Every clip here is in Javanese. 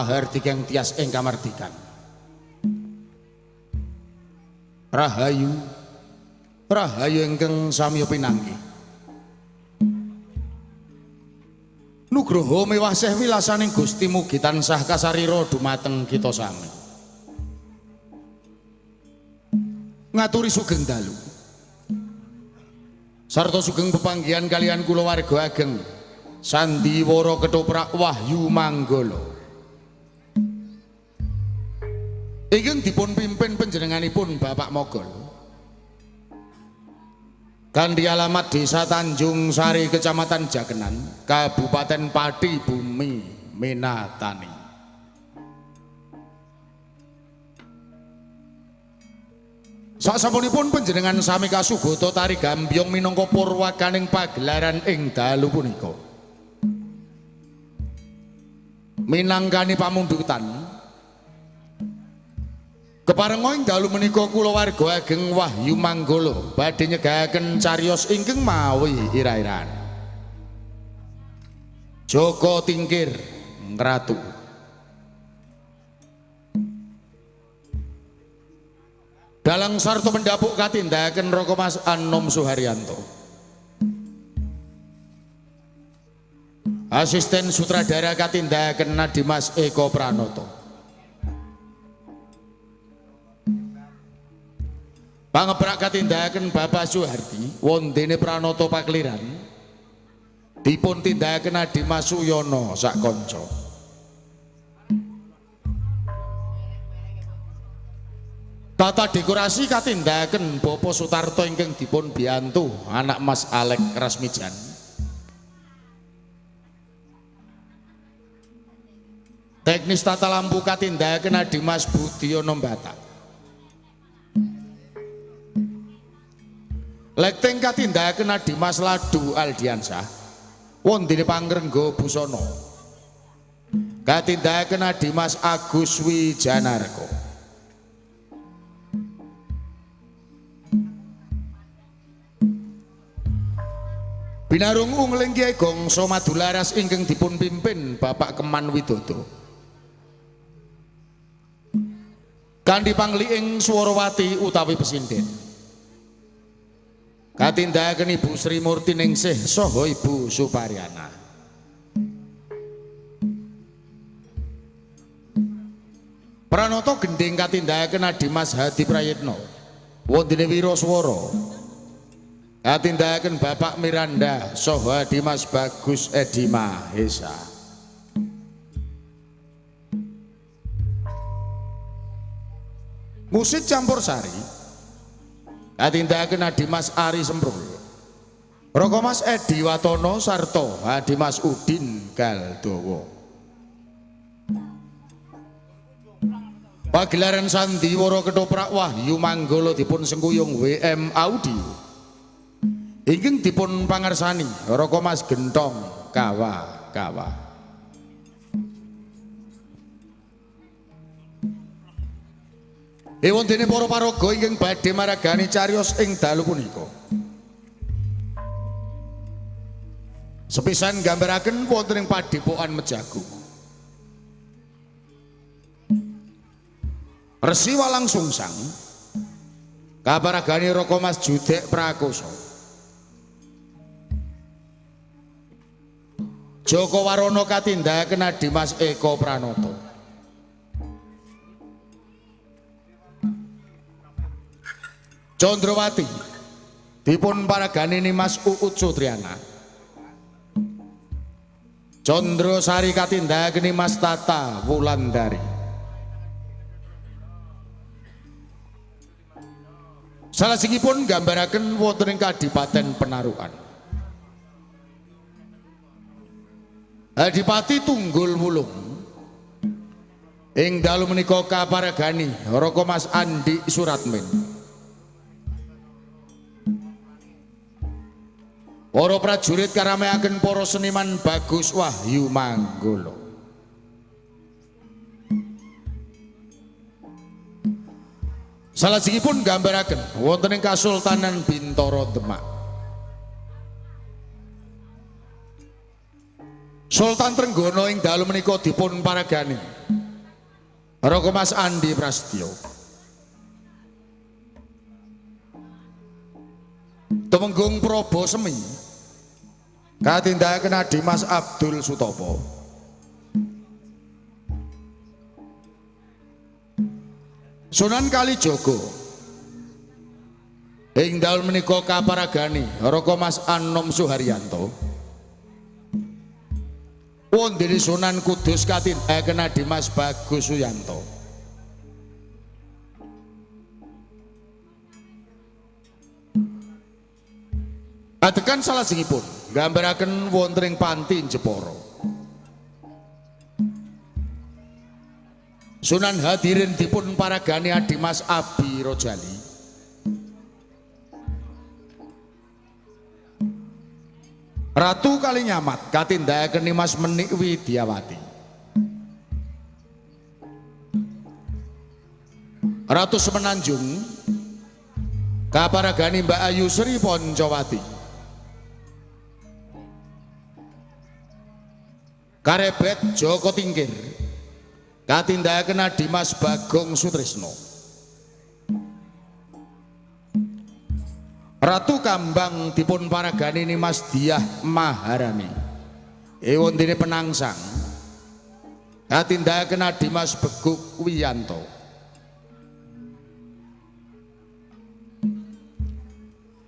Mahardika tias ing kamardikan. Rahayu, rahayu ingkang samiya pinanggih. Nugroho mewah seh wilasaning Gusti mugi tansah kasarira dumateng kita sami. Ngaturi sugeng dalu. Sarta sugeng pepanggihan kalian kulawarga ageng Sandiwara Ketoprak Wahyu Manggala. Ingkang dipun pimpin panjenenganipun Bapak Mogol. Kanthi alamat Desa Tanjung Sari, Kecamatan Jakenan, Kabupaten Pati, Bumi Minatani. Sasampunipun panjenengan sami kasugata tari gambyong minangka purwakaning pagelaran ing dalu punika. Minangkani pamundutan keparenga ing dalu menika kulawarga ageng Wahyu Manggala badhe nyegahaken cariyos ingkang mawi ira-iran. Joko Tingkir Ngratu. Dalang sarta pendapuk katindakaken Raka Mas Anom Suharyanto. Asisten sutradara katindakaken Nadimas Eko Pranoto. Pangebrak katindakaken Bapak Suhardi wondene Pranoto Pakliran dipun tindakaken Adimas Suyono sak kanca. Tata dekorasi katindakaken Bapak Sutarto ingkang dipun biyantu anak Mas Alek Rasmijan. Teknis tata lampu katindakaken Adimas Budiono Batak. Lekting katindakaken Adimas Ladu Aldiansah wondene pangrengga busana katindakaken Adimas Agus Wijanarko. Binarung ungling Kyai Gongso Madularas ingkang dipun pimpin Bapak Keman Widodo. Kanthi pangliing Swarawati utawi pesinden. Katindakaken Ibu Sri Murtiningsih saha Ibu Suparyana. Pranoto gendhing katindakaken Adimas Hadi Prayitno wondene wiraswara. Katindakaken Bapak Miranda saha Adimas Bagus Edi Mahesa. Musik campur sari katindakaken Adimas Ari Semprul, Raka Mas Edi Watono sarta Adimas Udin Galdowo. Pagelaran Sandiwara Ketoprak Wahyu Manggala dipun sengkuyung WM Audio ingkang dipun pangarsani Raka Mas Gentong Kawa Kawa. Ewondene para paraga ingkang badhe maragani cariyos ing dalu punika. Sepisan nggambaraken wonten ing padhepokan Mejago. Resi Walangsungsang kaparagani Raka Mas Judek Prakosa. Joko Warono katindakaken Adimas Eko Pranoto. Condrowati dipun paragani Nimas Uut Sutriana. Condrosari katindakaken Nimas Tata Wulandari. Salajengipun nggambaraken wonten ing Kadipaten Penarukan. Adipati Tunggul Wulung ing dalu menika kaparagani Raka Mas Andi Suratmin. Para prajurit karameaken para seniman Bagus Wahyu Manggala. Salajengipun nggambaraken wonten ing Kasultanan Bintara Demak. Sultan Trenggono ing dalu menika dipun paragani Raka Mas Andi Prasetyo. Tumenggung Probo Semi katindakaken Adi Mas Abdul Sutopo. Sunan Kalijaga ing dalu menika kaparagani Raka Mas Anom Suharyanto. Wondene Sunan Kudus katindakaken Adi Mas Bagus Suyanto. Adegan salajengipun nggambaraken wonten ing panti Jepara. Sunan Hadirin dipun paragani Adi Mas Abi Rojali. Ratu Kalinyamat katindakaken Mas Menik Widyawati. Ratu Semenanjung kaparagani Mbak Ayu Sri Poncowati. Karebet Joko Tingkir katindakaken Adi Mas Bagong Sutrisno. Ratu Kambang dipun paragani Nimas Diah Maharani. Ewondene Penangsang katindakaken Adi Mas Beguk Wiyanto.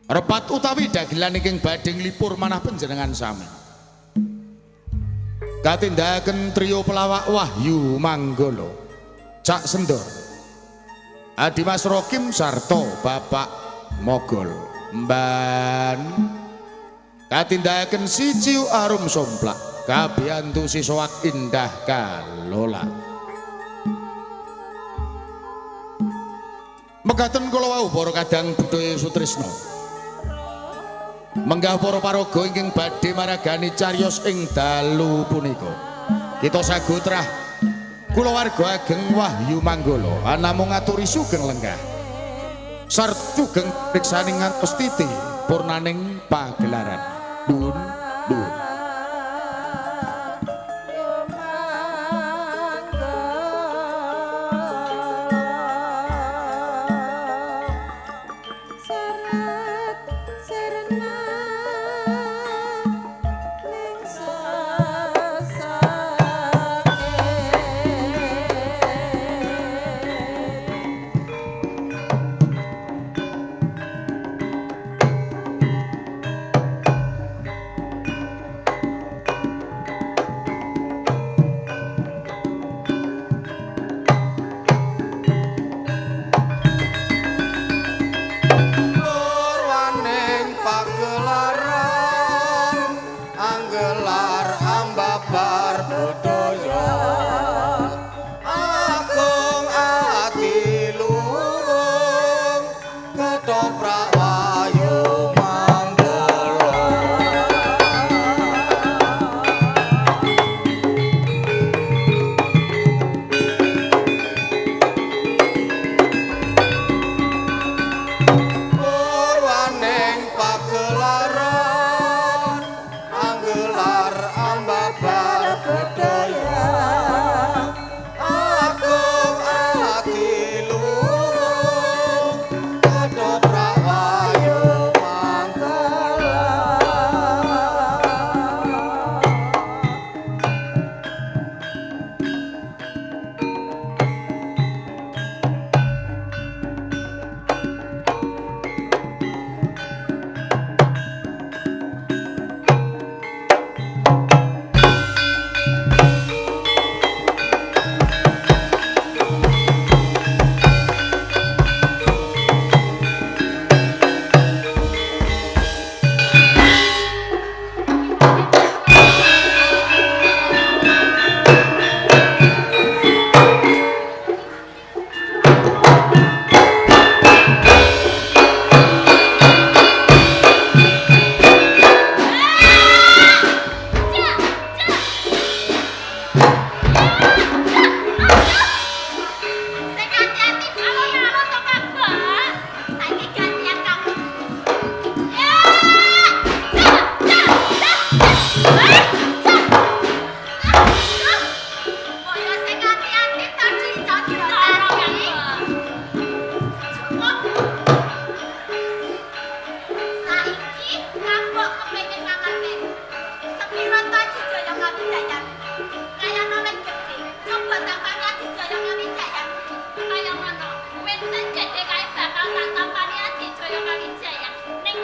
Repat utawi dagelan ingkang badhe nglipur manah panjenengan sami katindakaken trio pelawak Wahyu Manggolo, Cak Sendor, Adi Mas Rokim sarta Bapak Mogol Mban. Katindakaken Siciu Arum Somplak kabiyantu sisoak indah kalola. Mekaten kula wau para kadang budaya sutrisna. Menggah para paraga ingkang badhe maragani cariyos ing dalu punika. Kita sagotrah kulawarga ageng Wahyu Manggala anamung ngaturi sugeng lenggah sarta sugeng riksani ngantos titi purnaning pagelaran. Nuwun nuwun. Oh.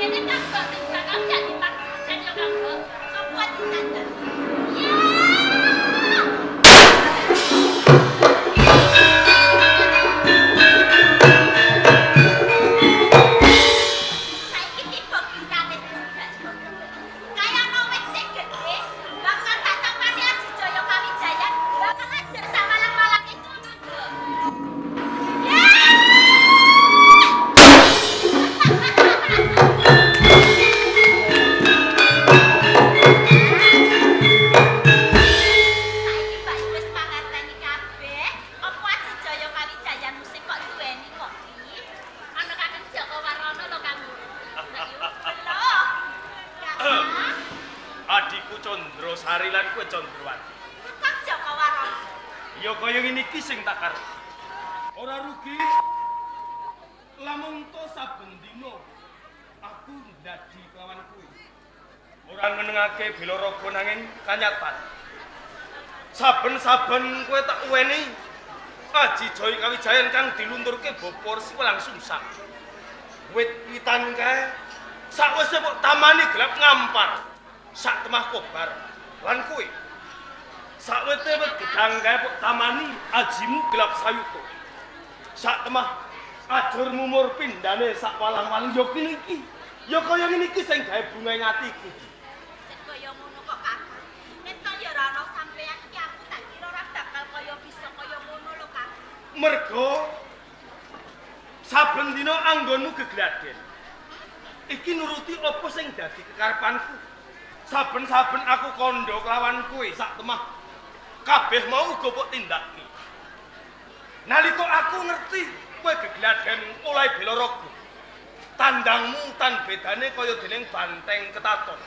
Ngene Kang kok sing bakal jadi paksisen ya Kang kok. Sopo ditandang? Ya. Saiki tiba gilirane budak. Kaya ana wit sing gedhe, bakal tak tampani Aji Jaya Kawijayan, bakal ajar sak malang-malange cucu. Ya! Saiki Mbak wis mangerteni kabeh, apa Aji Jaya Kawijayan sing kok duweni kok iki? Ana Kakang Jaka Warana lho Kang. Mbak Yu. Lho. Kakang. Adikku Candrasari lan kowe Candrawati. Kakang Jaka Warana. Ya kaya ngene iki sing tak karep. Ora rugi. Lamun to saben dina aku ndadi kelawan kowe. Ora ngenengake bela raga nanging kanyatan. Saben-saben kowe tak weni Aji Jaya Kawijayan kang dilunturke Bapa Resi langsung sak. Wit-witan kae sakwise kok tamani gelap ngampar. Sak temah kobar lan kowe. Sakwete wit gedang kae kok tamani ajimu gelap sayuta. Sak temah ajur mumur pindane sak walang-walang ya kene iki. Ya kaya ngene iki sing gawe bunga ing atiku. Jen kaya ngono kok Kakang. Nek to ya ora ana sampean iki aku tak kira ora bakal kaya bisa kaya ngono lho Kakang. Mergo saben dina anggonmu gegladen. Iki nuruti apa sing dadi kekarepanku. Saben-saben aku kandha kelawan kowe sak temah kabeh mau uga mbok tindakake. Nalika aku ngerti kowe gegladen mulai bela raga. Tandangmu tan bedane kaya dening banteng ketaton.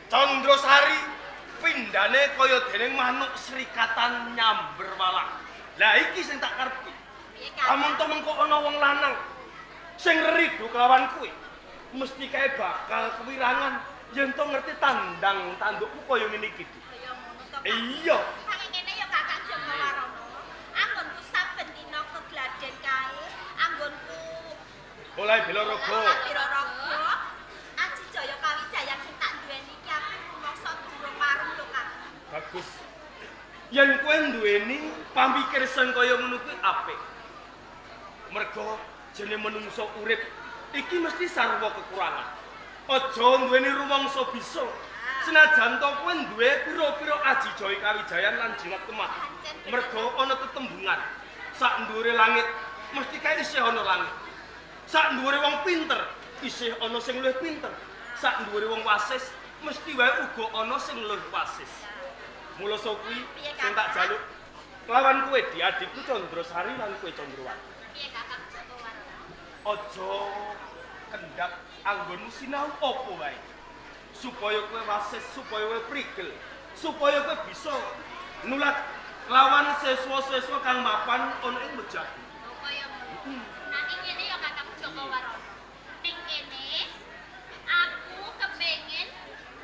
Candrasari pindane kaya dening manuk srikatan nyamber walang. Lah iki sing tak karepi. Piye Kakang? Lamun to mengko ana wong lanang sing rido kelawan kowe, mesti kae bakal kewirangan yen to ngerti tandang tandukku kaya ngene iki. Kaya ngono to Kakang. Iya. Kaya ngene ya Kakang Jaka Warana. Anggonku saben dina kegladen kae, anggonku Mulai bela raga. Bela raga. Aji Jaya Kawijayan sing tak duweni iki aku rumangsa durung marem lho Kakang. Bagus. Yen kowe duweni pamikir sing kaya ngono kuwi apik. Mergo jenenge menungso urip iki mesti sarwa kekurangan. Aja duweni rumangsa bisa. Senajan to kowe duwe pira-pira Aji Jaya Kawijayan lan jimat kemah. Mergo ana tetembungan. Sak dhuwure langit mesti kae isih ana langit. Sak dhuwure wong pinter isih ana sing luwih pinter. Sak dhuwure wong wasis mesti wae uga ana sing luwih wasis. Mula saka kuwi sing tak jaluk kelawan kowe di adikku Candrasari lan kowe Candrawati. Piye Kakang Jaka Warana? Aja kendhak anggonmu sinau apa wae. Supaya kowe wasis, supaya kowe prigel, supaya kowe bisa nulat lawan siswa-siswa kang mapan ana ing Mejagu. Oh kaya ngono. Nanging ngene ya Kakang Jaka Warana. Ning kene aku kepengin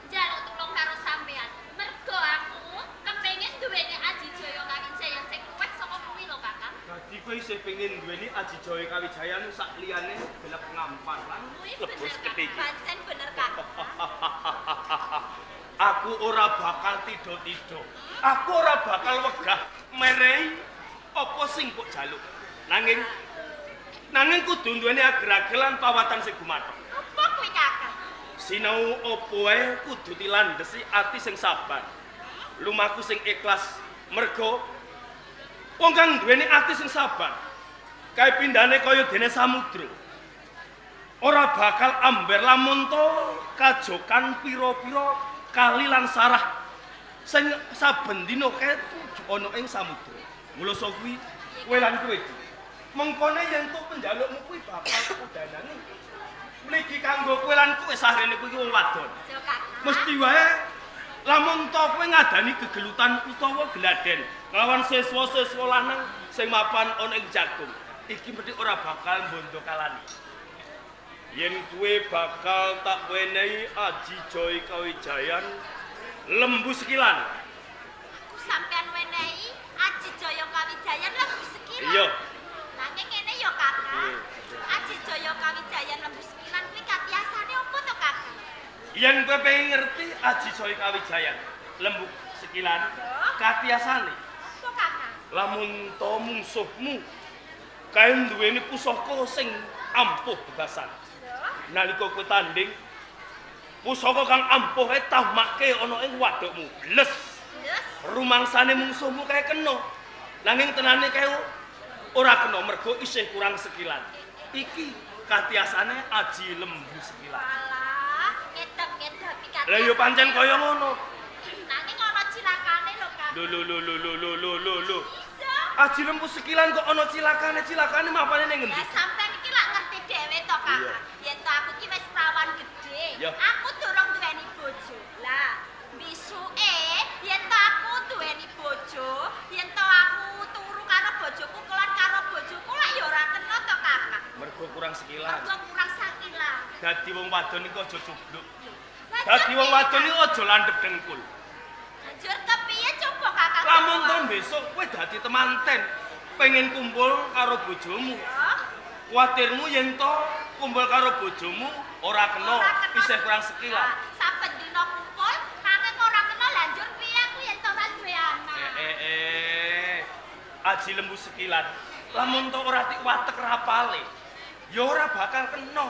njaluk tulung karo sampean. Mergo aku kepengin duweni Aji Jaya Kawijayan sing luwih saka kuwi lho Kakang. Dadi kowe isih pengin duweni Aji Jaya Kawijayan sak liyane gelap ngampar lan Kuwi lebus bener ketiki. Kakang. Pancen bener Kakang. Aku ora bakal tido-tido. Aku ora bakal wegah merehi apa sing mbok jaluk. Nanging nanging kudu duweni ager-ager lan pawatan sing gumathok. Apa kuwi Kakang? Sinau apa wae kudu dilandhesi ati sing sabar. Lumaku sing ikhlas mergo wong kang duweni ati sing sabar kae pindhane kaya dene samudra. Ora bakal amber lamun to kajokan pira-pira kali lan sarah sing saben dina kae ana ing samudra. Mula saka kuwi kowe lan kowe iki mengkone yen to penjalukmu kuwi bakal udanane. Mligi kanggo kowe lan kowe sahrene kuwi wong wadon. Yo Kakang. Mesti wae lamun to kowe ngadani gegelutan utawa geladen nglawan siswa-siswa lanang sing mapan ana ing jagung. Iki mesti ora bakal mbondo kalani. Yen kowe bakal tak wenehi Aji Jaya Kawijayan lembu sekilan. Aku sampean wenehi Aji Jaya Kawijayan lembu sekilan. Iya. Nanging ngene ya Kakang. Aji Jaya Kawijayan lembu sekilan kuwi Yen kowe pengen ngerti Aji Jaya Kawijayan, lembu sekilan katiasane. Apa Kakang? Lamun to mungsuhmu kae duweni pusaka sing ampuh bebasan. Nalika kowe tanding, pusaka kang ampuh kae tamake ana ing wadukmu. Les. Les. Rumangsane mungsuhmu kae kena. Nanging tenane kae ora kena mergo isih kurang sekilan. Iki katiasane Aji Lembu Sekilan. Walah, ngedap-ngedapi katiasane. Lah ya pancen kaya ngono. Nanging ana cilakane lho, Kang. Lho lho lho lho lho lho lho lho lho. Iso. Aji Lembu Sekilan kok ana cilakane, cilakane mapane ning ngendi? Lah sampean iki lak ngerti dhewe to, Kakang. Yen to aku iki wis prawan gedhe. Iya. Aku durung duweni bojo. Lah, bisuke yen to aku duweni bojo, yen to aku turu karo bojoku kelon karo bojoku lak ya ora kena to, Kakang. Mergo kurang sekilan. Mergo kurang sakilan. Dadi wong wadon iku aja cubluk. Lah, Dadi wong wadon iku aja landhep dengkul. Banjur kepiye coba Kakang? Lamun to besok kowe dadi temanten, pengen kumpul karo bojomu. Ya. Kuwatirmu yen to kumpul karo bojomu ora kena, Ora kena. isih kurang sekilan. Lah, saben dina kumpul, nanging ora kena lanjur piye aku yen to ora duwe anak. Aji Lembu Sekilan. Lamun to ora watek rapale, ya ora bakal kena.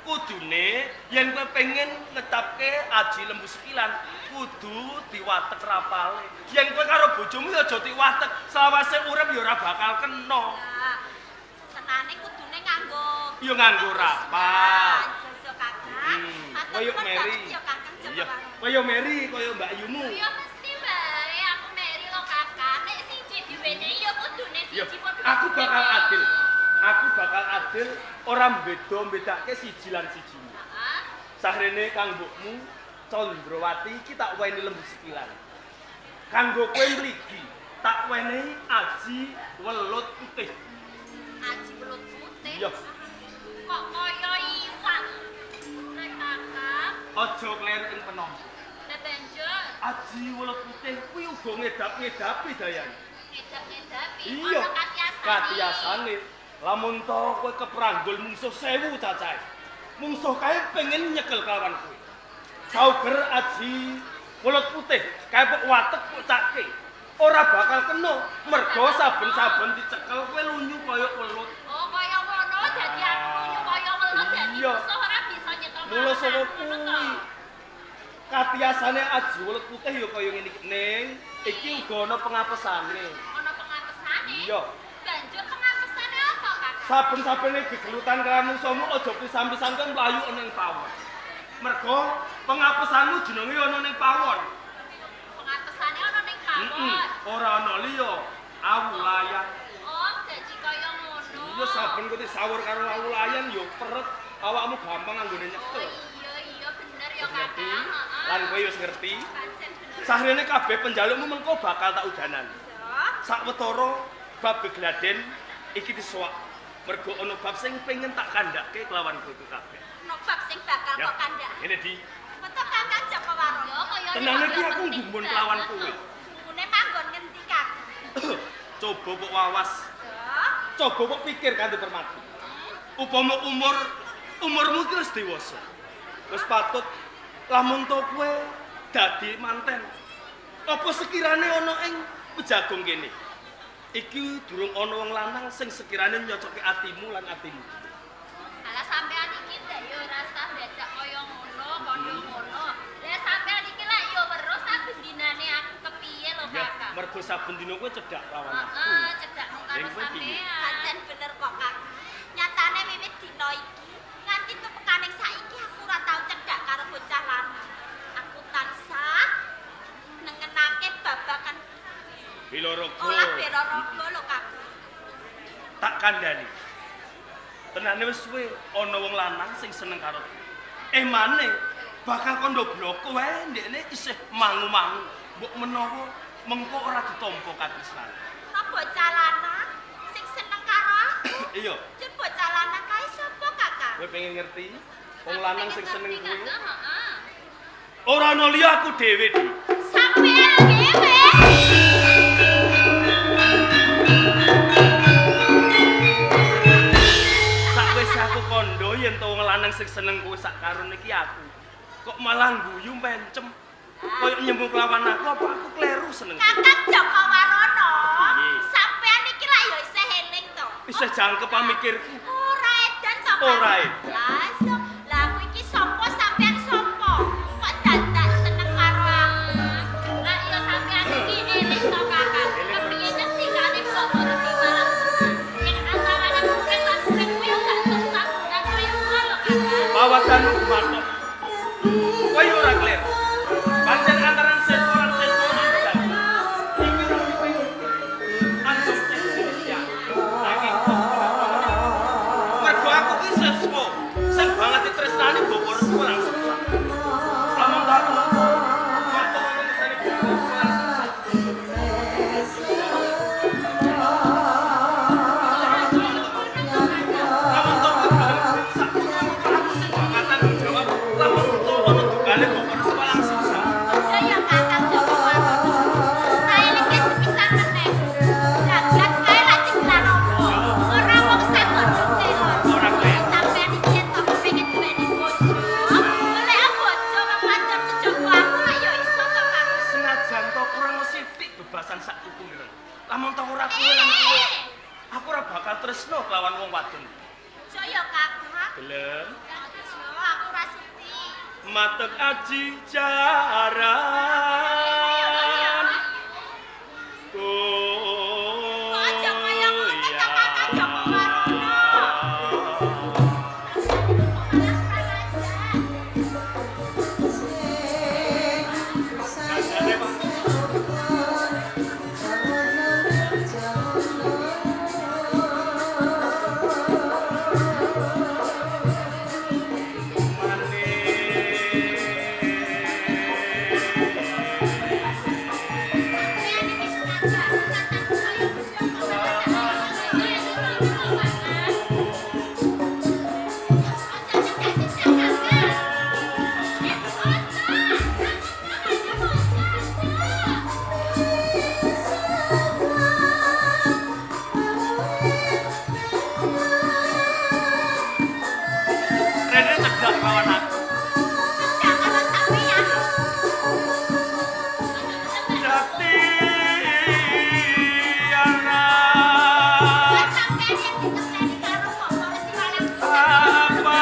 Kudune yen kowe pengen ngetapke Aji Lembu Sekilan, kudu diwatek rapale. Yen kowe karo bojomu ya aja diwatek, selawase urip ya ora bakal kena. Lah, senane kudune nganggo Ya nganggo rapal. Aja Kakang. Matur Koyo nuwun Mary. banget ya Kakang Joko Iya, Warono. kaya Mary, kaya Mbak Yumu. Ya mesti wae aku Mary lho Kakang. Nek siji diwenehi ya kudune Yo, siji padha. aku bakal adil. Aku bakal adil ora beda-bedake siji lan siji. Heeh. Sahrene kang mbokmu Candrawati iki tak wenehi lembu sekilan. Kanggo kowe mligi, tak wenehi aji welut putih. Aji welut putih. Iya. Kok kaya iwak. Rek Kakang, Aja kleru ing penompo. lah banjur Aji welut putih kuwi uga ngedap-ngedapi dayane. ngedap-ngedapi Iya. ana katiasane. Katiasane. Lamun to kowe kepranggul mungsuh 1000 cacahe. Mungsuh kae pengen nyekel kelawan kowe. Sauger aji welut putih kae pok watek pok cake. Ora bakal kena mergo saben-saben dicekel kowe lunyu kaya welut. Oh, kaya ngono dadi aku lunyu kaya welut dadi Iya. musuh ora bisa nyekel. Mula saka aku, ngono to. kuwi. Katiasane aji welut putih ya kaya ngene iki. Ning iki uga ana pengapesane. Ana pengapesane. Iya. Banjur pengapesane apa, Kakang? Saben-sabene gegelutan karo mungsuhmu aja pisan-pisan kowe mlayu ana ing pawon. Mergo pengapesanmu jenenge ana ning pawon. Pengapesane ana ning pawon. Ora ana liya, awu layan. Oh, dadi kaya ngono. Iya saben kowe sawur karo awu layan ya peret, awakmu gampang anggone Oh nyekel. iya iya bener ya Ngerti? Kakang. Heeh. Lan kowe wis ngerti. Pancen bener. Sahrene kabeh penjalukmu mengko bakal tak udanan. Ya. Sawetara bab gegladen iki disowak. Mergo ana bab sing pengen tak kandhake kelawan kowe kabeh. Ono bab sing bakal Ya. kok kandhak. Ngene di. Betul Kakang Joko Warono. Ya kaya Tenane iki aku nggumun kelawan kowe. Gummune manggon ngendi Kakang? Coba kok wawas, Ya. coba kok pikir kanthi permati. Upama umurmu iki wis dewasa. Wis patut lamun to kowe dadi manten. Apa sekirane ana ing Pejagung kene? Iki durung ana wong lanang sing sekirane nyocoki atimu lan atimu. Alah sampean iki ndak ya ora sah dadak kaya ngono, kandha ngono. Lah sampean iki lak ya weruh saben dinane aku kepiye lho Ya, Kakang. mergo saben dina kowe cedhak lawan aku. Heeh, cedhakmu karo Ning kowe piye? sampean. Pancen bener kok Kang. Nyatane wiwit dina iki nganti tumekaning saiki aku ora tau cedhak karo bocah lanang. Aku tansah nengenake babagan Bilaraga. olah beraraga lho Kang. Tak kandhani. Tenane wis suwe ana wong lanang sing seneng karo kowe. Emane bakal kandha bloko wae ndekne isih mangu-mangu. Mbok menawa mengko ora ditampa katresnan. Ana bocah lanang sing seneng karo aku. Iya, Jur bocah lanang kae sapa Kakang? kowe pengen ngerti wong lanang sing seneng kowe? Heeh. Ora ana liya aku dhewe, Di. Sampean dhewe. Sakwise aku kandha yen to wong lanang sing seneng kowe sak karone iki aku. Kok malah guyu mencem. Koyo nyembung kelawan aku apa aku kleru seneng. Kakang Joko Warono, Piye? Sampean iki lak ya isih eling to. Isih jangkep pamikirku. Ora edan to, Kakang. Ora edan. Lah, iso. Lah aku iki sapa sampean sapa? Kok dadak seneng karo aku? Lah iya sampean iki eling to, Kakang. Kepiye ngendikane Bapak Resi Walang Sungsang? Yen antarane murid lan murid kuwi gak entuk sambungan tresna lho, Kakang. Pawasanmu gumathok. Kowe ora kleru. Pancen antaran siswa lan siswa andal. Iki ora dipikir. Antuk siswa. Nanging kok mergo aku ki siswa sing banget ditresnani Bapak Resi Walang Sungsang. Lamun tak matur ngersane Bapak Resi Walang Sungsang. Lamun to sakpurunge aku sing bakal tanggung jawab. Lamun to ana dukane Bapak Resi Walang Sungsang. Ya ya Kakang Joko Warono. Saelingke sepisan meneh. Jagat kae lak cingklan apa? Ora wong sagodhong telon. Ora kleru. Sampeyan iki yen to kepengin duweni bojo, golek bojo wong wadon kejaba aku lak ya iso to, Kang. Senajan to kurang sithik bebasan sak kuku mireng. Lamun to ora kowe lan kowe, aku ora bakal tresno kelawan wong wadon. Aja ya Kakang. Gelem. Aja aku ora sudi. Matek aji jaran. Kok aja kaya ngono to Kakang Joko Warono. Malah kurang ajar. Sampeyan iki senajan katan kaya Rene cedak lawan aku. Jati anak apa?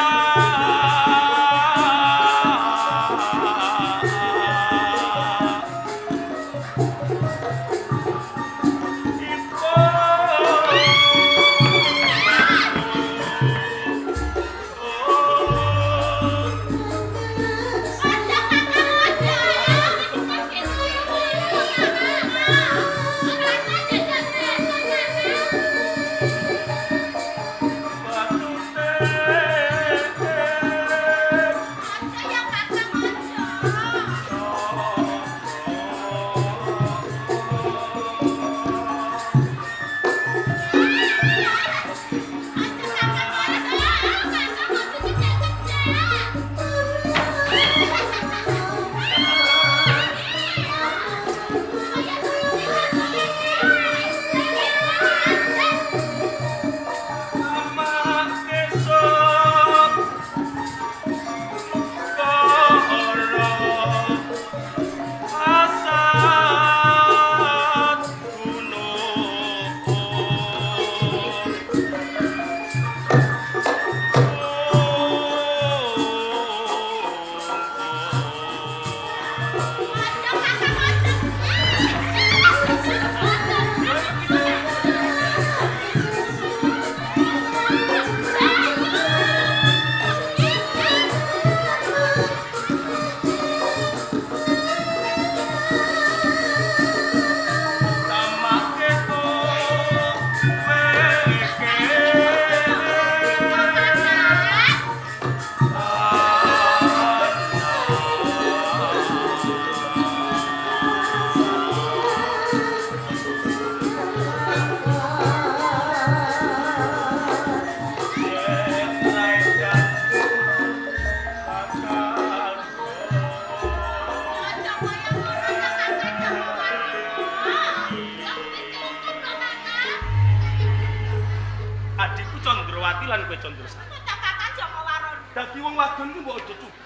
Adikku Candrawati lan kowe Candrasari. Kakak Joko Warono. Dadi wong wadon ku mbok aja cubu.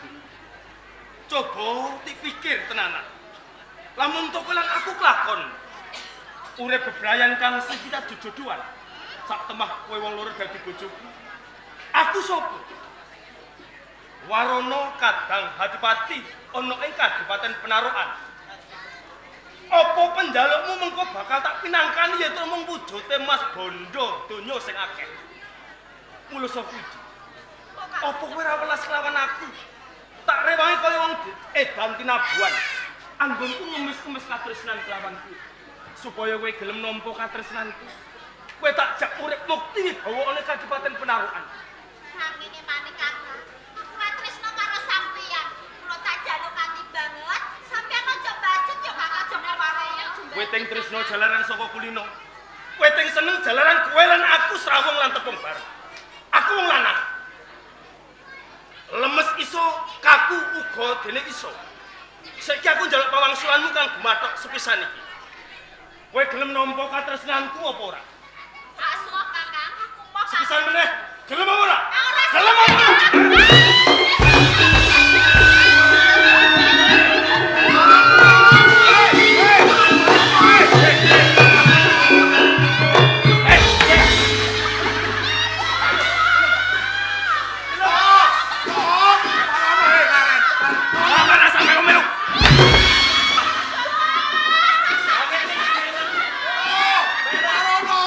Coba dipikir tenanan. Lamun to kowe lan aku kelakon. Urip bebrayan kang kita jojodohan. Sak temah kowe wong loro dadi bojoku. Aku sapa? Warana Kadang Hadipati ana ing Kadipaten Penarukan. Apa penjalukmu mengko bakal tak pinangkani ya mung wujute Mas Bondo donya sing akeh. Mula sapa iki? Apa kowe ora welas kelawan aku? Tak rewangi kaya wong edan tinabuhan. Anggonku ngemis-ngemis katresnan kelawanku. Supaya kowe gelem nampa katresnanku. Kowe tak jak urip mukti bawa ana Kadipaten Penarukan. Nanging emane Kakang, aku ora tresno karo sampeyan. Kula tak jaluk kanthi banget, sampeyan aja bacut ya Kakang Joko Warono. Kowe ting tresno jalaran saka kulino. Kowe ting seneng jalaran kowe lan aku srawung lan tepung bareng. Aku wong lanang. Lemes iso, kaku uga dene iso. Saiki aku njaluk pawangsulanmu kang gumathok sepisan iki. Kowe gelem nampa katresnanku apa ora? Aswa Kakang, aku mau Sepisan meneh, gelem apa ora? Ora. Gelem apa ora? Warono,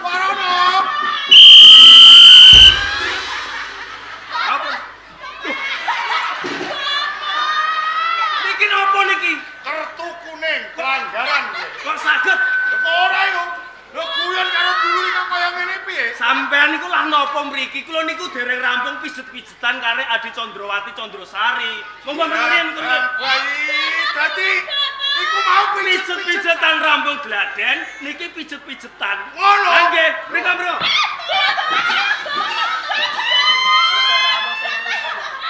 Warono. Apa? Niki napa niki? Kertu kuning pelanggaran. Kok saged? Lho kok ora iku? Lho guyon karo dulur kok kaya ngene piye? Sampean niku lah napa mriki? Kula niku dereng rampung pijet-pijetan kare Adi Condrowati Condrosari. Monggo mriyen kula. Bayi, dadi iku mau pijet-pijet. Pijet-pijetan rampung gladen, niki pijet-pijetan. Ngono. Ah, nggih, mriko mriko.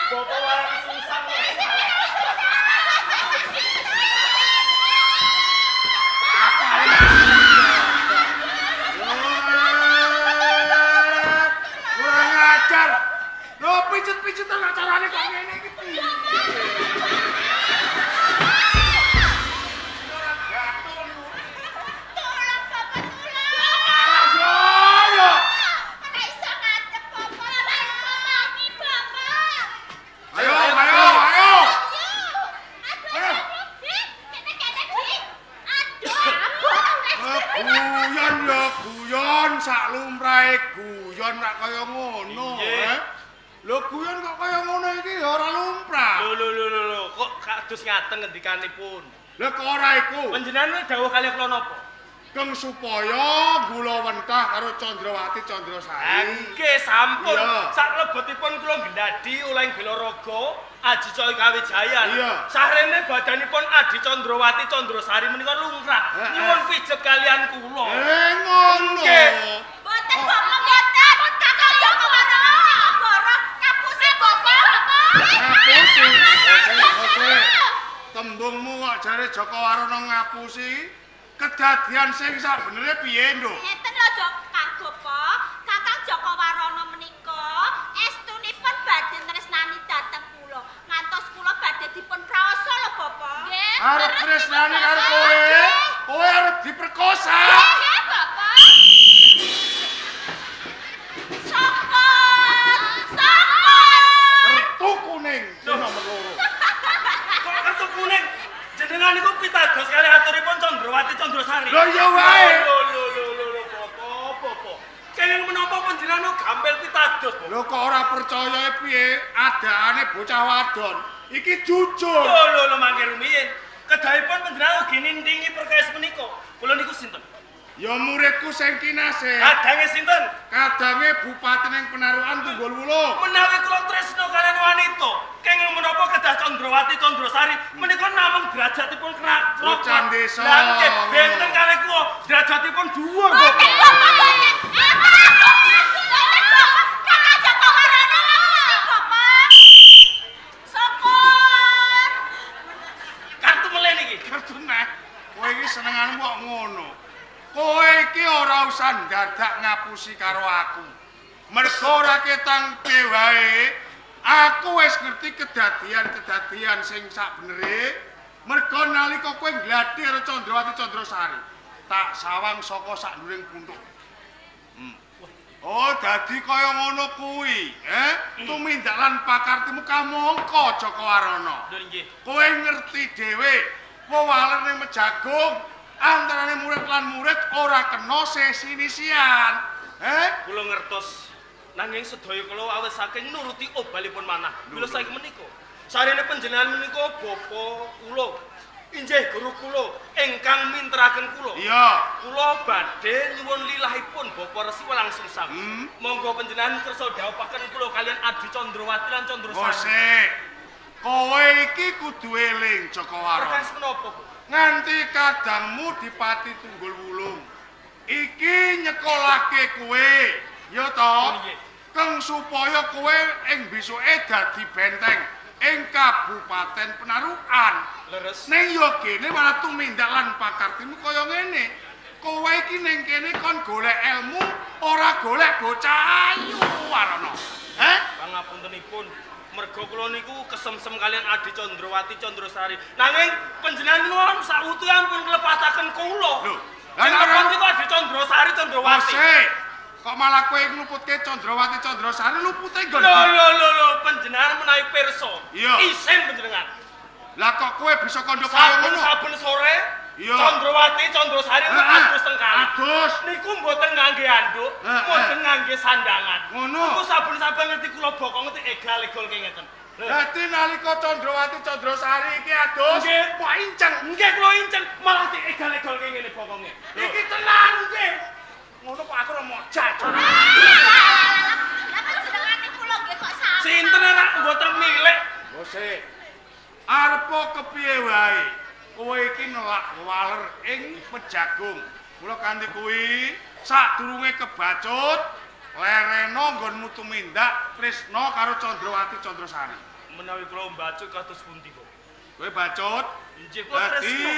Bapak warang susah. Kurang ajar. Lho pijet-pijetan acarane kok ngene iki piye? Ora gatul niku. Tolong Bapak tolong. Ayo, ayo. Ora iso ngadep Bapak, ora iso mati Bapak. Ayo, ayo, ayo. Ayo. Aduh, kene kene Dik. Aduh, abot. Guyon ya guyon sak lumrahe guyon rak kaya ngono, Iya. eh. Lho guyon kok kaya ngono iki ya ora lumrah. Lho lho lho lho lho, kok kados ngaten ngendikanipun? Lho kok ora iku? Panjenengan dawuh kalih kula napa? Keng supaya gula wentah karo Candrawati Candrasari. Nggih, sampun. Iya. Sak lebetipun kula nggendadi oleh Belaraga Aji Coy Kawijayan. Iya. Sarene badanipun Adi Condrowati Condrosari menika lumrah. Heeh. Nyuwun pijet kalian kula. Eh ngono. Nggih. Boten Bapak boten. Kakang Joko Warono negara ngapusi Bapak. Ngapusi. Oke, oke. Tembungmu kok jare Joko Warono ngapusi. Kedadian sing sabenere piye, Nduk? Ngeten lho Jok Kang Gopo, Kakang Joko Warono menika estunipun badhe tresnani dhateng kula. Ngantos kula badhe dipun praosa lho Bapak. Nggih. Arep tresnani karo kowe, kowe arep diperkosa. Nggih, Bapak. Sokot! Sokot! Kertu kuning sing nomor loro. Kok kartu kuning? Jenengan niku pitados kalih aturipun Condrowati Condrosari. Lho iya wae. Lho lho lho lho lho Bapak, Bapak. Kenging menapa panjenengan gampil pitados, Bapak? Lho kok ora percaya piye adaane bocah wadon. Iki jujur. Lho lho lho mangke rumiyin. Kedahipun panjenengan ugi nindingi perkawis menika. Kula niku sinten? Ya muridku sing kinasih. Kadange sinten? Kadange bupati ning Penarukan Tunggul Wulung. Menawi kula tresna kaliyan wanita, kenging menapa kedah Condrowati Condrosari menika namung derajatipun kerak. Bocah desa. Lah nggih benten kalih kula, derajatipun dhuwur, Boten Bapak. Bapak boten. Boten Bapak. Kakang Joko Warono ngapusi Bapak. Syukur. Kartu meleh niki. Kertu neh. Kowe iki senenganmu kok ngono. Kowe iki ora usah ndadak ngapusi karo aku. Mergo ora ketang piye wae, Aku wis ngerti kedadian-kedadian sing sakbenere merga nalika kowe ngladhi karo Candrawati Candrasari, tak sawang saka saknduring puntuk. Oh, dadi kaya ngono kuwi, eh? Tumindak lan pakartimu kamangka Jaka Warana. Lho nggih. Kowe ngerti dhewe, wewaler ning Mejagung antarane murid lan murid ora kena sesinisian. Eh? Kula ngertos. Nanging sedaya kula awit saking nuruti obalipun manah. Mila saking menika. Sarene panjenengan menika bapa kula, injih guru kula ingkang minteraken kula. Iya. Kula badhe nyuwun lilahipun Bapak Resi Walangsungsang. Monggo panjenengan kersa dhawuhaken kula kalian Adi Candrawati lan Candrasari. Bose. Kowe iki kudu eling Jaka Warana. Perkawis menapa, Bu? Nganti kadangmu Dipati Tunggul Wulung. Iki nyekolahke kowe, ya to? Nggih. Keng supaya kowe ing besuke dadi benteng ing Kabupaten Penarukan. Leres. Ning yo kene malah tumindak lan pakartimu kaya ngene. Kowe iki ning kene kon golek ilmu, ora golek bocah ayu Warana. Heh? Pangapuntenipun, merga kula niku kesemsem kalian Adi Candrawati Candrasari. Nanging panjenengan nuwun sawutu ampun nglepataken kula. Lho, lah lah nek niku Adi Candrasari Candrawati. Bose, kok malah kowe ngluputke Candrawati Candrasari lupute nggon. Lho lho lho lho, panjenengan menawi pirsa. Iya. Isin panjenengan. Lah kok kowe bisa kandha kaya ngono? Saben-saben sore Iya. Candrawati Candrasari niku adus teng kali. Adus. Niku mboten ngangge anduk, mboten ngangge sandangan. Ngono. Niku saben-saben ngerti kula bokong ngerti egal-egol kaya ngeten. Lho. Dadi nalika Candrawati Candrasari iki adus, Nggih. kok inceng. Nggih kula inceng malah diegal-egol kaya ngene bokonge. Lho. Iki tenan nggih. Ngono kok aku ora mojak. Lah panjenengane kula nggih kok sami. Sinten ora mboten milik. Bose. Arepa kepiye wae? Kowe iki nelak waler ing Mejagung. Mula kanthi kuwi sadurunge kebacut lereno nggonmu tumindak tresna karo Candrawati Candrasari. Menawi kula mbacut kados pundi kok? Kowe bacut? Nggih kula Dadi tresna.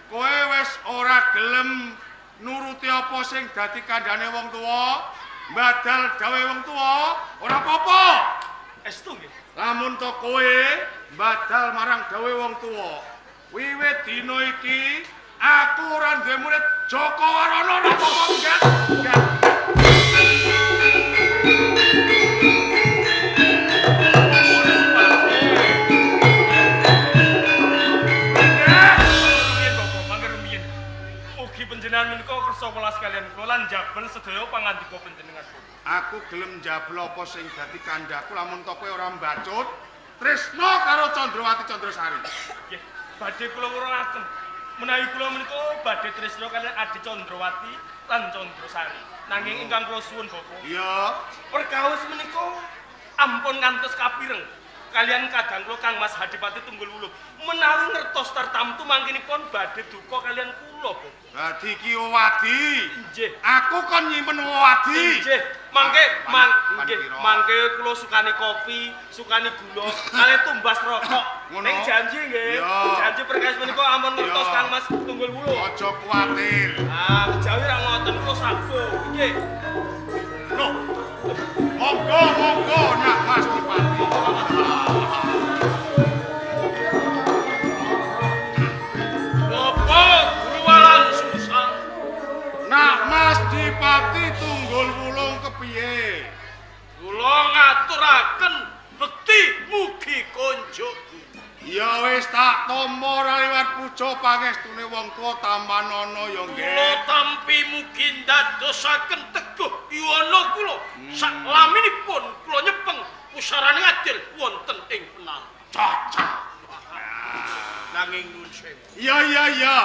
kowe wis ora gelem nuruti apa sing dadi kandhane wong tuwa, mbadal dawuhe wong tuwa, ora apa-apa. Estu nggih. Lamun to kowe mbadal marang dawuhe wong tuwa, wiwit dina iki aku ora duwe murid Jaka Warana ora apa-apa enggak. Enggak. Rumiyin Bapak, mangke rumiyin. Ugi panjenengan menika kersa welas kalian kula lan njabel sedaya pangandika panjenengan. Aku gelem njabel apa sing dadi kandhaku lamun to kowe ora mbacut tresna karo Candrawati Candrasari. Nggih, badhe kula wurungaken. Menawi kula menika badhe tresna kalian Adi Candrawati lan Candrasari. Nanging ingkang kula suwun Bapak, Iya. perkawis menika ampun ngantos kapireng kalian kadang kula Kang Mas Hadipati Tunggul Wulung. Menawi ngertos tartamtu mangkinipun badhe duka kalian kula, Bapak. Dadi iki wewadi. Nggih. Aku kon nyimpen wewadi. Nggih, mangke Pan- nggih, pira? mangke kula sukani kopi, sukani gula, kalih tumbas rokok. Ngono. Ning janji nggih, Iya. janji perkawis menika ampun ngertos Iya. Kang Mas Tunggul Wulung. Aja kuwatir. Ah, kejawi ra ngoten kula sago. Nggih. Loh. Monggo, monggo nak Mas Dipati. Bapak Guru Walangsungsang, Nak Mas Dipati Tunggul Wulung kepiye? kula ngaturaken bekti mugi konjuk. Ya wis tak tampa ora liwat puja pangestune wong tuwa tampanana ya nggih. Kula tampi mugi ndadosaken teguh yuwana kula. Saklaminipun kula nyepeng pusarane adil wonten ing Penarukan. Cocok. Nanging nuwun sewu. Iya iya iya.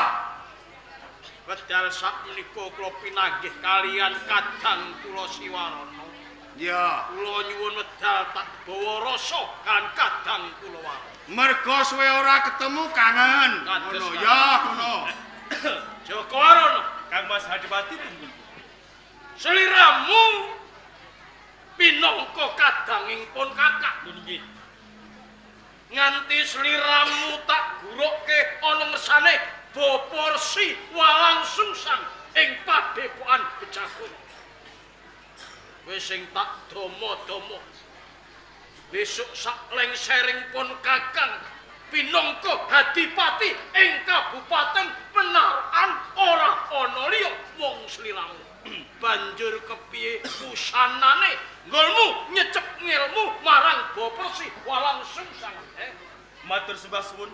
Wedal sakmenika kula pinanggih kalian kadang kula Siwarana. Iya. Kula nyuwun wedal tak bawa rasa kan kadang kula warana. Mergo suwe ora ketemu kangen. Kados Ngono kangen. ya ngono. Jaka Warana, Kang Mas Hadipati Tunggul. Seliramu pinangka kadanging pun kakak. Lho nggih. Nganti seliramu tak gurukke ana ngersane Bapa Resi Walangsungsang ing padepokan Bejagung. Wis sing tak dama-dama. Besok sak lengsering pun Kakang pinangka Hadipati ing Kabupaten Penarukan ora ana liya wong sliramu. Banjur kepiye wusanane nggonmu nyecep ngilmu marang Bapak Resi Walangsungsang? Matur sembah suwun.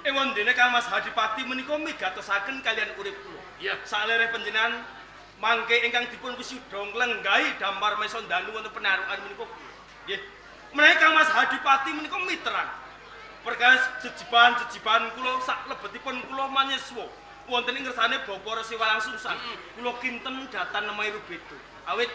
Ing wondene Kang Mas Hadipati menika migatosaken kalian urip kula. Iya. Salereh panjenengan mangke ingkang dipun wisuda nglenggahi damar mesa dalu wonten Penarukan menika. Nggih. Menawi Kang Mas Hadipati menika mitran. Perkawis jejibahan-jejibahan kula sak lebetipun kula manyeswa wonten ing ngersane Bapak Resi Walangsungsang. Kula kinten datan nemahi rubeda. Awit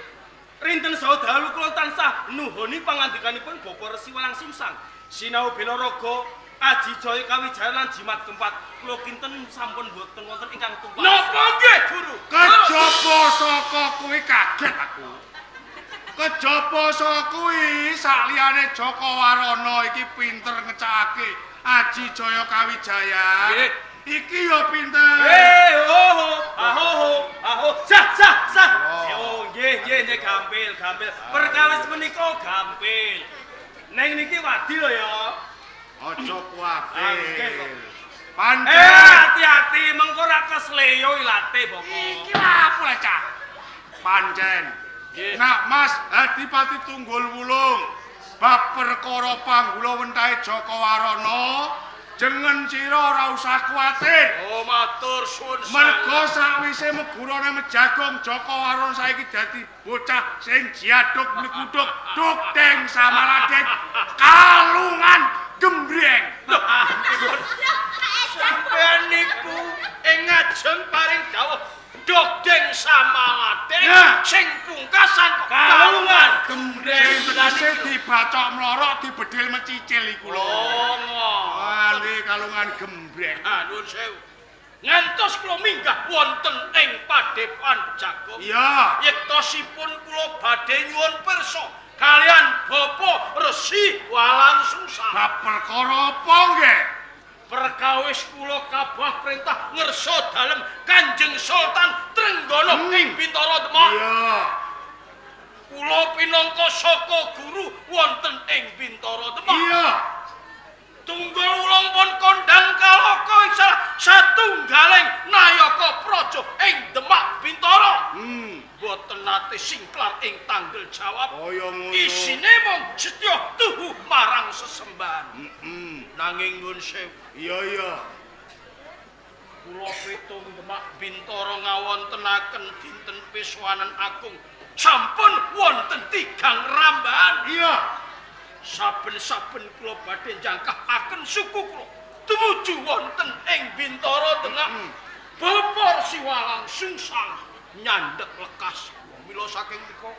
rinten saha dalu kula tansah nuhoni pangandikanipun Bapak Resi Walangsungsang. Sinau bela raga Aji Jaya Kawijaya lan Jimat Keempat kula kinten sampun boten wonten ingkang tumpas. Napa nggih, Guru? Kejaba saka kuwi kaget aku. Kejaba saka kuwi sakliyane Jaka Warana iki pinter ngecakake Aji Jaya Kawijaya. Nggih. Iki ya pinter. Eh, ho ho, aho ho, aho, sah sah sah. Oh. Yo, nggih nggih nggih gampil gampil. Perkawis menika gampil. Neng niki wadi lho ya. Aja Ah, kuwatir. nggih kok. Pancen. Hati-hati mengko ra kesleyo ilate boko. Iki lha apa lah, Cak? Pancen. Nggih. Nak Mas Adipati Tunggul Wulung bab perkara panggula wentahe Jaka Warana, jengen sira ora usah kuwatir. Oh, matur suwun. Merga sakwise megurane Mejagung Jaka Warana saiki dadi bocah sing jiaduk mlekuduk duk deng samaladeng kalungan gembreng. Sampeyan niku ing ngajeng paring dawuh dogdeng samaladeng Nah. sing pungkasan kok Kalungan Gembreng tegese dibacok mlorok dibedil mecicil iku lho. Oh, ngoten. Wah, kalungan gembreng. Ah, nuwun sewu. Ngantos kula minggah wonten ing Padepokan Jagung. Iya. Yektosipun kula badhe nyuwun pirsa kalian Bapak Resi Walangsungsang. Bab perkara apa nggih? Perkawis kula kabah perintah ngersa dalem Kanjeng Sultan Trenggana ing Bintara Demak. Iya. Kula pinangka saka guru wonten ing Bintara Demak. Iya. Tunggul wulung pun kondang kalaka ing salah satunggaling nayaka praja ing Demak Bintara. Boten nate singklar ing tanggel jawab. Kaya ngono. Isine mung setya tuhu marang sesembahan. Nanging nyuwun sewu, Iya iya. kula pitung Demak Bintara ngawontenaken dinten Piswanan Agung. Sampun wonten tigang rambahan. Iya. Saben-saben kula badhe njangkahaken suku kula tumuju wonten ing Bintara Tengah. Bapak Resi Walangsungsang nyandhek lekas. Mila saking menika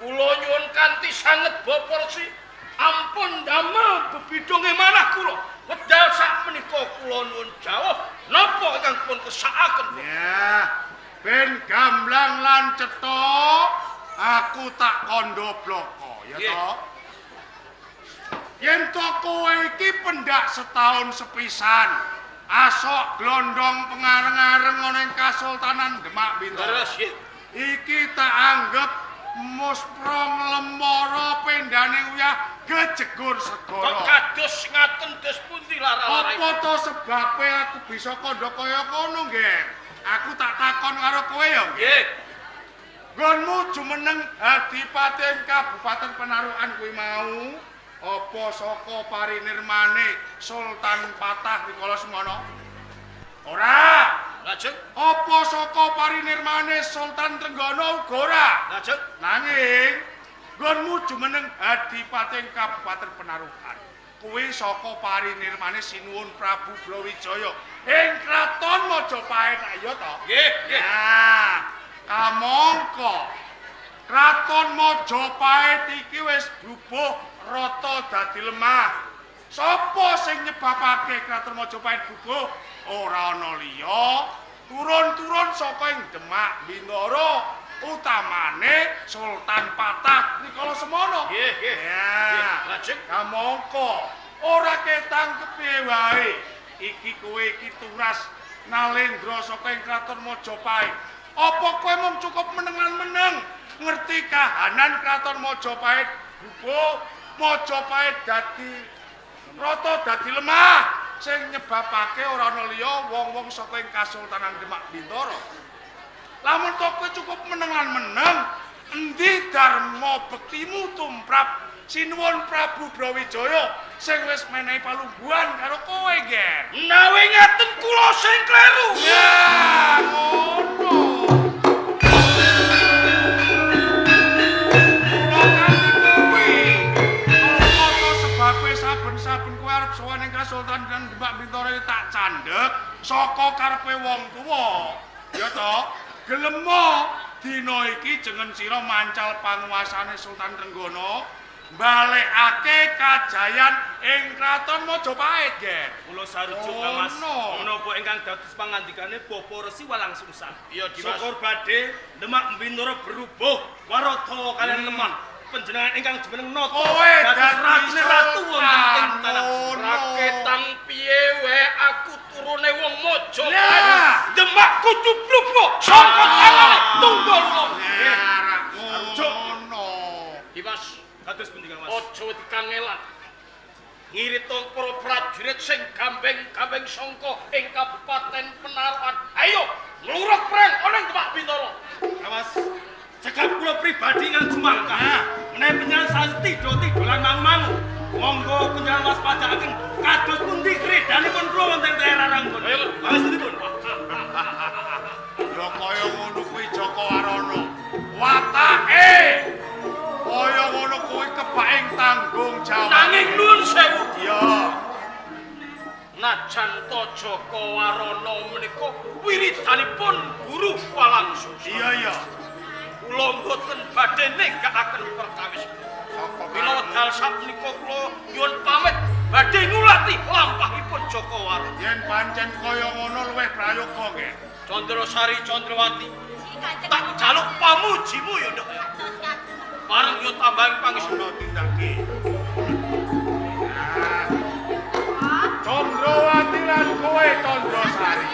kula nyuwun kanthi sanget Bapak Resi ampun damel bebidunge manah kula. Wedal sak menika kula nyuwun jawah napa ingkang pun kesakaken. Ya. Ben gamblang lan cetha aku tak kandha bloko, ya Nggih. toh? Yen to kowe iki pendak setahun sepisan, asok glondong pengareng-areng ana ing Kasultanan Demak Bintara. Leres nggih. Iki tak anggep muspra nglemara pendane uyah gejegur Kok segara. kados ngaten dos pundi lara-lara? Apa to sebabe aku bisa kandha kaya kono, Ngger? Aku tak takon karo kowe ya, Ngger. Nggih. Nggonmu jumeneng Adipati ing Kabupaten Penarukan kuwi mau apa saka parinirmane Sultan Patah rikala semono? Ora. Lajeng, Apa saka parinirmane Sultan Trenggana uga ora? lajeng. Nanging nggonmu jumeneng Adipati ing Kabupaten Penarukan kuwi saka parinirmane Sinuwun Prabu Brawijaya ing Kraton Majapahit, iya to? Nggih, nggih. Nah, kamangka Kraton Majapahit iki wis bubuh rata dadi lemah. Sapa sing nyebabake Kraton Majapahit bubuh? Ora ana liya, turun-turun saka ing Demak Bintara, utamane Sultan Patah rikala semono. Nggih, nggih. Ya. Nggih, lajeng. Kamangka ora ketang kepiye wae. Iki kowe iki turas Nalendra saka ing Kraton Majapahit. Apa kowe mung cukup meneng lan meneng ngerti kahanan Kraton Majapahit bubuh? Majapahit dadi rata dadi lemah sing nyebabake ora ana liya wong-wong saka ing Kasultanan Demak Bintara. Lamun to kowe cukup meneng lan meneng, endi dharma bektimu tumrap Sinuwun Prabu Brawijaya sing wis menehi palungguhan karo kowe, Ger. Menawi ngaten kula sing kleru. Ya, ngono. Kula kanthi kuwi. Apa to sebabe saben-saben kowe arep sowan ing Kasultanan Demak Bintara iki tak candhek saka karepe wong tuwa. Ya to? Gelemo dina iki jeneng sira mancal panguasane Sultan Trenggana. Balekake kajayan ing Kraton Majapahit, Ger. Kula sarujuk Kang Mas. Ngono. Menapa ingkang dados pangandikane Bapak Resi Walangsungsang. Iya, Dimas. Syukur badhe Demak Bintara berubuh warata kalian lemah. Panjenengan ingkang jumeneng nata Kowe dados dadi ratune ratu wonten ing tanah. Ngono. Raketang piye wae aku turune wong Majapahit. Lah. Demak kudu blubuh saka tangane tunggal ulung. Ya, ngono. Dimas, Dados pundi Kang Mas? aja wedi kangelan. Ngirit para prajurit sing gambeng-gambeng sangka ing Kabupaten Penarukan. Ayo, ngluruk perang ana ing Demak Bintara. Kang Mas, cekap kula pribadi ingkang jumangkah. Menawi panjenengan sasi tidha-tidha lan mangu-mangu. Monggo panjenengan waspadaaken kados pundi kredanipun kula wonten daerah Ranggon. Ayo. Pangestunipun. Ya kaya ngono kuwi Jaka Warana. Watake kaya ngono kuwi kebaing tanggung jawab. Nanging nuwun sewu. Iya. Najan to Jaka Warana menika wiridanipun Guru Walangsungsang. Iya iya. Kula mboten badhe negakaken perkawis. Saka Mila wekdal sakmenika kula nyuwun pamit badhe ngulati lampahipun Jaka Warana. Yen pancen kaya ngono luwih prayoga nggih. Candrasari Candrawati, Kanjeng tak jaluk pamujimu ya Nduk. Kados ngaten. Bareng yo tambahan pangestu. Ana tindake. Nah. Candrawati lan kowe Candrasari.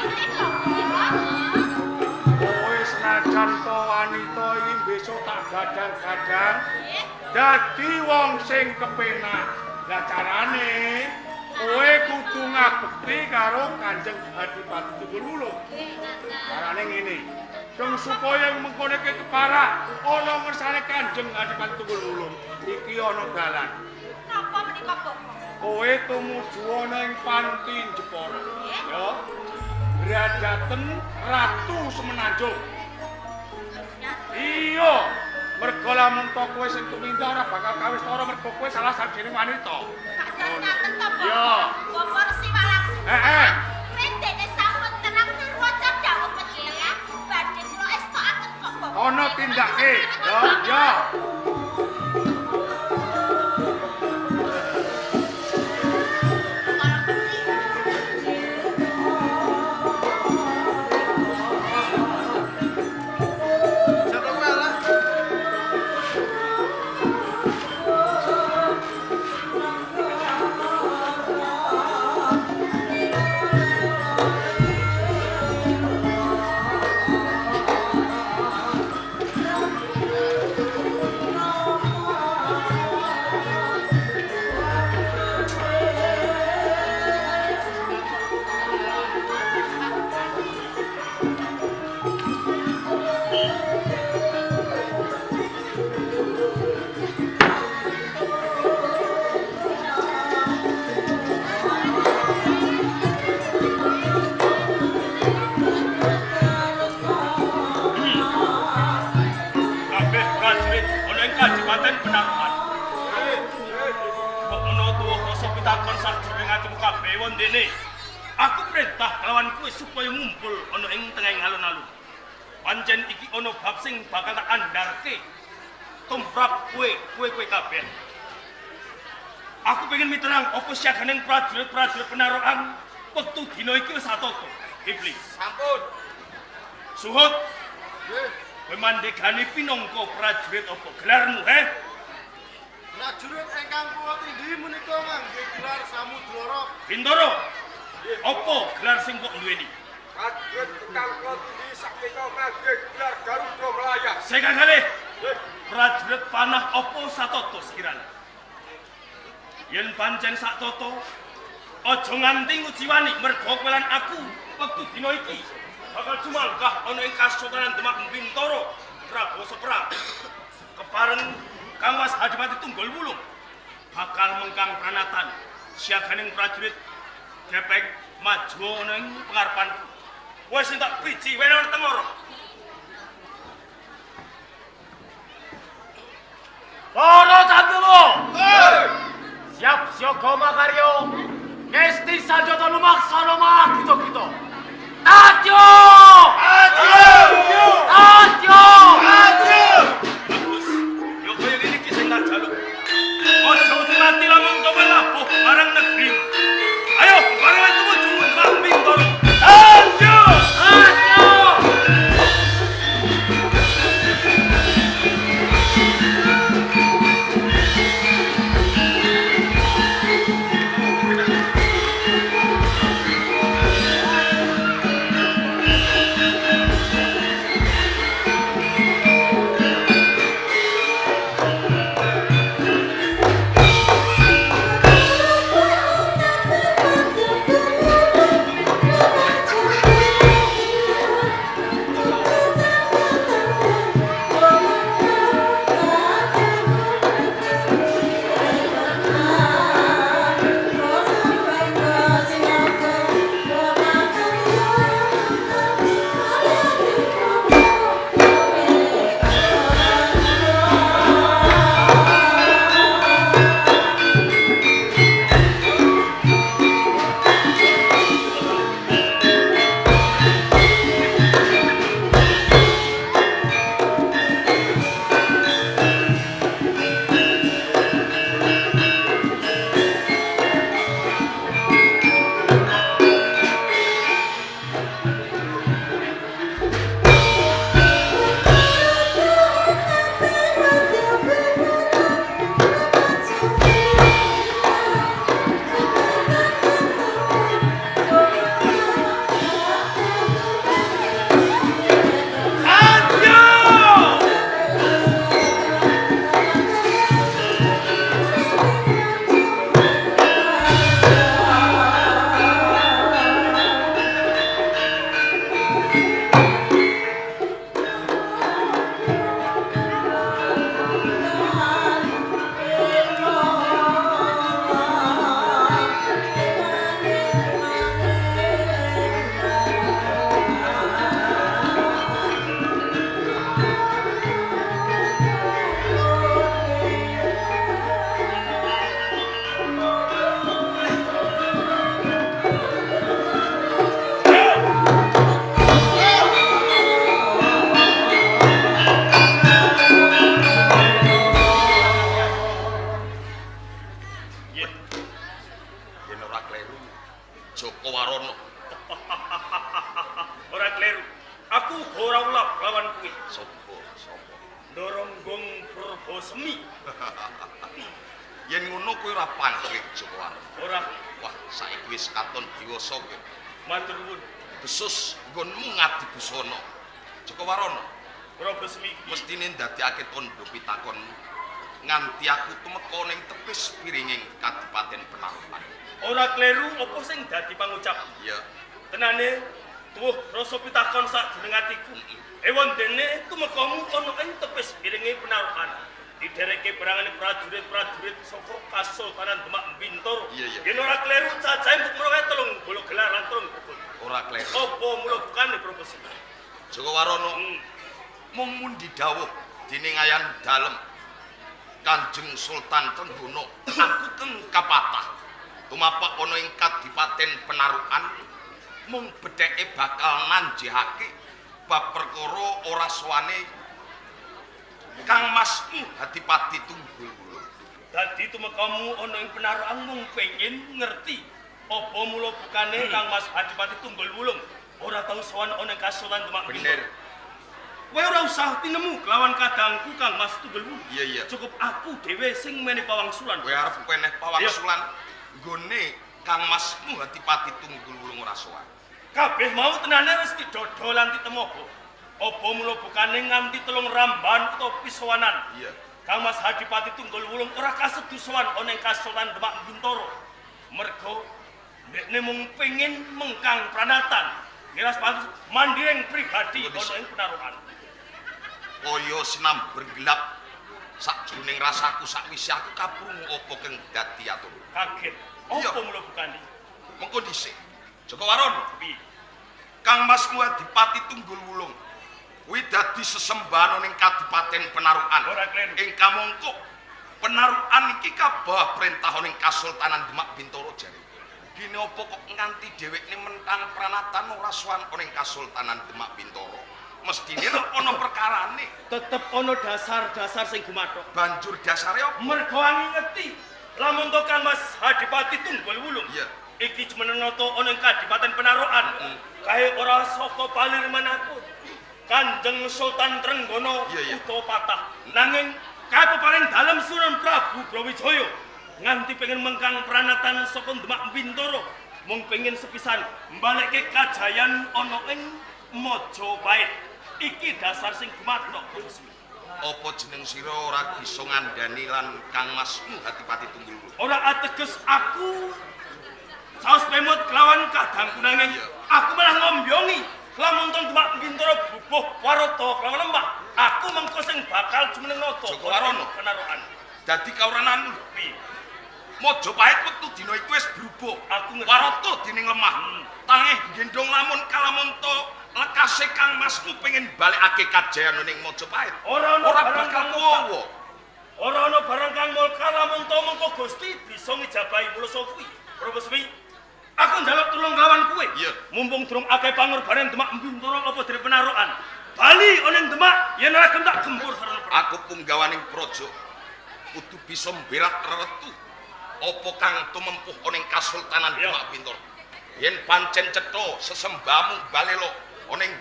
Kowe senajan to wanita iki besok tak gadang-gadang dadi wong sing kepenak. Lah carane kowe kudu ngabekti karo Kanjeng Adipati Tunggul Wulung. Carane ngene. Dong supaya mengkone keparak ana ngersane Kanjeng Adipati Tunggul Wulung. Iki ana dalan. Napa menika Bapak? Kowe tumuju ana ing panti Jepara. Ya. Gradaten Ratu Semenanjung. Iya. Mergo lamun to kowe sing tumindak ora bakal kawistara mergo kowe salah sawijining wanita. Kados ngaten to, Bapak? Iya. Bapak Resi Walangsungsang. Heeh. Rendene sampun terang nirwaca dawuh panjenengan badhe kula estokaken kok Bapak. Ana tindake. Ya, ya. Kabeh prajurit ana ing Kadipaten Penarukan. Kok menawa tuwa rasa pitakon sajroning atimu kabeh wondene. Aku perintah kelawan kowe supaya ngumpul ana ing tengahing alun-alun. Pancen iki ana bab sing bakal tak andharke. Tumrap kowe, kowe kabeh. Aku pengen miterang apa siaganing prajurit-prajurit Penarukan wektu dina iki wis atata. Iblis. Sampun. Suhut, Nggih. kowe mandegani pinangka prajurit apa gelarmu, he? Prajurit ingkang kula tindhi menika ngangge gelar Samudra. Bintoro. Apa gelar sing mbok duweni? Prajurit ingkang kula tindhi sakmenika ngangge gelar Garuda Melayang. Sing kakalih, prajurit panah apa satata sekiranya? Yen pancen sak toto aja nganti ngujiwani mergo kowe lan aku wektu dina iki bakal jumanggah ana ing Kasultanan Demak Bintara Prabu Seprang. Kepareng Kang Mas Adipati Tunggul Wulung bakal mengkang pranatan siaganing prajurit gepeng maju ana ing pengarepanku. Wis sing tak biji wena tengoro. Para tanduwa. Siap siaga makarya. Ngesti sanjata lumaksana magita-gita. Tadyo! Tadyo! Tadyo! Bagus. Yo kaya ngene iki sing tak jaluk. Aja mati lamun kowe labuh marang negeri. Ayo barengan tumuju Demak Bintara. Tadyo! Tadyo! Yen. Yen ora kleru Joko Warono. Ora kleru. Aku uga ora ulap lawan kuwi. Sapa? Sapa? Ndorong Purbasemi. Yen ngono kowe ora pangling Joko Warono. Ora. Wah, saiki wis katon diwasa kowe. Matur nuwun. Besus nggonmu ngadi busana. Joko Warono, Purbasemi mestine ndadekake tandha pitakonmu nganti aku tumeka ning tepis piringing Kadipaten Penarukan. Ora kleru apa sing dadi pangucap. Iya. Tenane tuwuh rasa pitakon sajroning atiku. Ewon dene tumekamu ana ing tepis piringe Penarukan. Didereke barangane prajurit-prajurit saka Kasultanan Demak Bintara. Iya, iya. Yen ora kleru cacahe mbok menawa 30 gelar lan 30. Ora kleru. Apa mula bukane Purbasemi? Joko Warono, mung mundi dawuh dening ayan dalem Kanjeng Sultan Trenggono, aku teng kapatah. Tumapak ana ing Kadipaten Penarukan mung bedheke bakal nanjihake bab perkara ora sowane Kang Masmu Adipati Tunggul Wulung. Dadi tumekamu ana ing Penarukan mung pengin ngerti apa mula bukane Kang Mas Adipati Tunggul Wulung ora tau sowan ana ing Kasultan Demak. Bener. Kowe ora usah tinemu kelawan kadangku Kang Mas Tunggul Wulung. Iya, iya. Cukup aku dhewe sing menehi pawangsulan. Kowe arep peneh pawangsulan nggone Kang Masmu Adipati Tunggul Wulung ora sowan. Kabeh mau tenane wis didodho lan ditemoho. Apa mula bukane nganti 3 ramban utawa pisowanan. Iya. Kang Mas Adipati Tunggul Wulung ora kasedu sowan ana ing Kasultanan Demak Bintoro. Mergo ndekne mung pengin mengkang pranatan. Ngiras pantes mandiring pribadi ana ing penarukan. Kaya sinamber gelap sakjroning rasaku sakwise aku kaprungu apa kang dadi atur. Kaget. Iya. Apa mula bukani? Mengko dhisik. Joko Warono, Piye? Kang Masmu Adipati Tunggul Wulung kuwi dadi sesembahan ning Kadipaten Penarukan. Ora kleru. Ing kamangka Penarukan iki kabeh perintah ning Kasultanan Demak Bintoro jare. Gini apa kok nganti dhewekne mentang pranatan ora sowan ning Kasultanan Demak Bintoro? Mestine ana perkarane. Tetep ana dasar-dasar sing gumathok. Banjur dasare apa? Mergo angingeti lamun to Kang Mas Adipati Tunggul Wulung. Iya. Iki jumeneng nata ana ing Kadipaten Penarukan. Kae ora saka palirman aku. Kanjeng Sultan Trenggono Iya, iya. utawa patah. Nanging kae peparing dalem Sunan Prabu Brawijaya nganti pengen mengkang pranatan saka Demak Bintoro mung pengen sepisan mbalekke kajayan ana ing Majapahit. Iki dasar sing gumathok Gusti. Apa jeneng sira ora bisa ngandani lan Kang Masmu Adipati Tunggul Wulung? Ora ateges aku saos pemot kelawan kadangku nanging Iya. aku malah ngombyongi lamun to Demak Bintoro bubuh warata kelawan lembah. Aku mengko sing bakal jumeneng nata Joko Warono. Penarukan. Dadi kaurananmu lho. Piye? Majapahit wektu dina iku wis brubuh. Aku ngerti. Warata dening lemah. Tangeh gendhong lamun kalamunta lekase Kang Masmu pengen balekake kajayan ning Majapahit. Ora ana Ora barang bakal kang kuwowo. Ora ana barang kang mulka lamun to mengko Gusti bisa ngijabahi mulusa kuwi. Prabu Semi, aku njaluk tulung kelawan kowe. Iya. Mumpung durung akeh pangorbanan Demak Bintoro apa dene penarukan. Bali ana ing Demak yen ora gelem tak gempur sarana perang. Aku punggawaning praja kudu bisa mberat reretu apa kang tumempuh ana ing Kasultanan Iya. Demak Bintoro. Yen pancen cetha sesembahmu balelo ana ing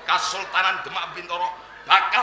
Kasultanan Demak Bintoro bakal